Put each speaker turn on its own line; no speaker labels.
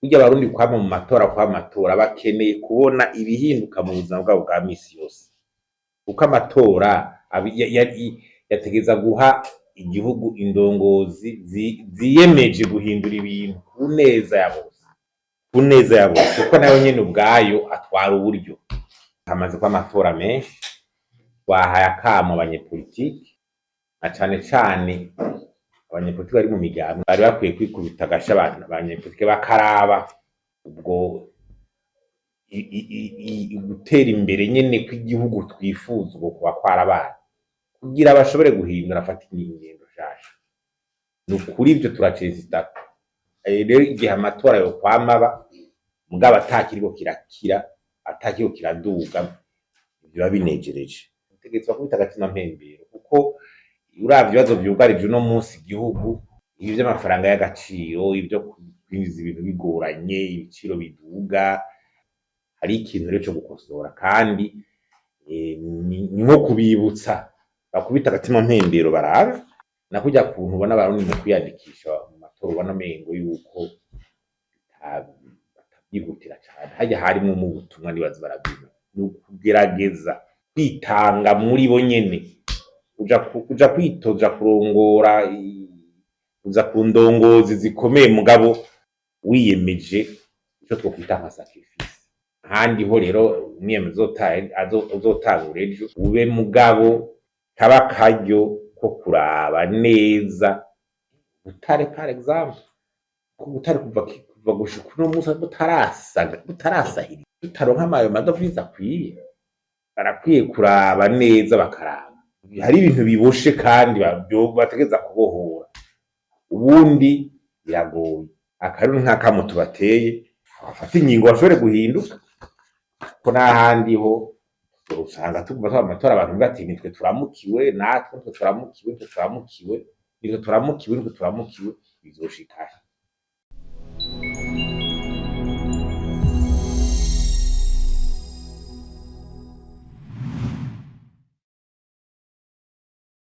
Burya Abarundi kwama mu matora, kwama amatora, bakeneye kubona ibihinduka mu buzima bwabo bwa misi yose, kuko amatora yategereza guha igihugu indongozi ziyemeje guhindura ibintu ku neza ya bose, ku neza ya bose, kuko nayo nyene ubwayo atwara uburyo. Hamaze kuba amatora menshi, twahaye akamo abanyepolitiki, na cane cane abanyepolitiki bari mu migambi. Bari bakwiye kwikubita agasha abantu abanyepolitiki bakaraba ubwo gutera imbere nyene kw'igihugu twifuza, ubwo kuba kwarabaye kugira bashobore guhindura, afata ingendo nshasha. Ni ukuri ivyo turacesitako. Rero igihe amatora yo kwama aba mugabo atakiriko kirakira, atakiriko kiraduga, biba binejereje. Utegerezwa kubita agatima mpembero, kuko uravye ibibazo vyugarije uno munsi igihugu, ibi vy'amafaranga y'agaciro, ivyo kwinjiza ibintu bigoranye, ibiciro biduga, hari ikintu rero co gukosora. Kandi ni nko kubibutsa bakubita agatima mpembero, barabe na kurya kuntu ubona Abarundi mu kwiyandikisha mu matora, ubona amengo yuko batavyihutira cane. Harya harimwo mu butumwa nibaza baravyumva, ni ukugerageza kwitanga muri bo nyene, kuja kwitoza kurongora, kuza ku ndongozi zikomeye, mugabo wiyemeje ico twokwita nka sacrifice. Ahandi ho rero umwiyemezo uzotangura ejo ube, mugabo kaba akaryo ko kuraba neza butare, par exemple, ko butare kuva gushika uno munsi butarasaga, butarasahiriza, tutaronka amayo madovize akwiye. Barakwiye kuraba neza, bakaraba hari ibintu biboshe kandi bategereza kubohora, ubundi biragoye. Akarundi nk'akamo tubateye, bafate ingingo bashobore guhinduka, ko n'ahandi ho usanga tuguma tuba amatora, abantu bati: "Nitwe turamukiwe, natwe nitwe turamukiwe, nitwe turamukiwe, nitwe turamukiwe, nitwe turamukiwe." Bizoshika.